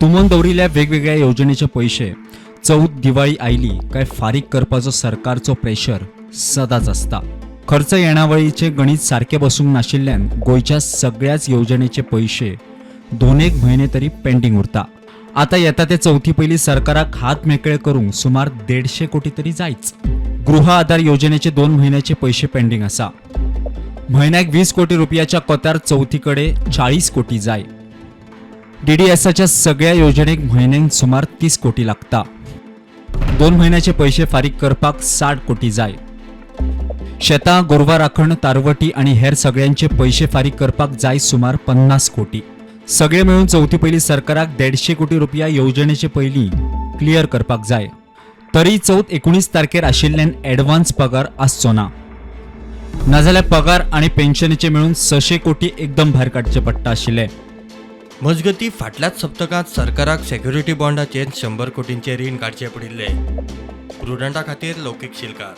तुमोन दवरिल्ल्या वेगवेगळ्या येवजणेचे पयशे चवथ दिवाळी आयली काय फारीक करपाचो सरकारचो प्रेशर सदांच आसता. खर्च येणावळीचें गणीत सारकें बसूंक नाशिल्ल्यान गोंयच्या सगळ्याच येवजणेचे पयशे दोन एक म्हयने तरी पेंडींग उरता. आता येता ते चवथी पयलीं सरकाराक हात मेकळे करूंक सुमार 150 कोटी तरी जायच. गृह आधार योजनेचे 2 म्हयन्याचे पयशे पेंडींग आसा. म्हयन्याक 20 कोटी रुपयाच्या कोतार चवथी कडेन 40 कोटी जाय. डीडीएसाच्या सगळ्या योजनेक म्हयन्याक सुमार 30 कोटी लागता. 2 म्हयन्याचे पयशे फारीक करपाक 60 कोटी जाय. शेतां, गोरवां राखण, तारवटी आनी हेर सगळ्यांचे पयशे फारीक करपाक जाय सुमार 50 कोटी. सगळे मेळून चवथी पयलीं सरकाराक 150 कोटी रुपया येवजणेचे पयलीं क्लियर करपाक जाय. तरी चवथ 19 तारखेर आशिल्ल्यान एडवान्स पगार आसचो ना. नाजाल्यार पगार आनी पेन्शनेचे मेळून 600 कोटी एकदम भायर काडचे पडटा आशिल्ले. मजगतीं, फाटल्याच सप्तकांत सरकाराक सेक्युरिटी बॉन्डाचेर 100 कोटींचें रीण काडचें पडिल्लें. प्रुडंटा खातीर लौकीक शिलकार.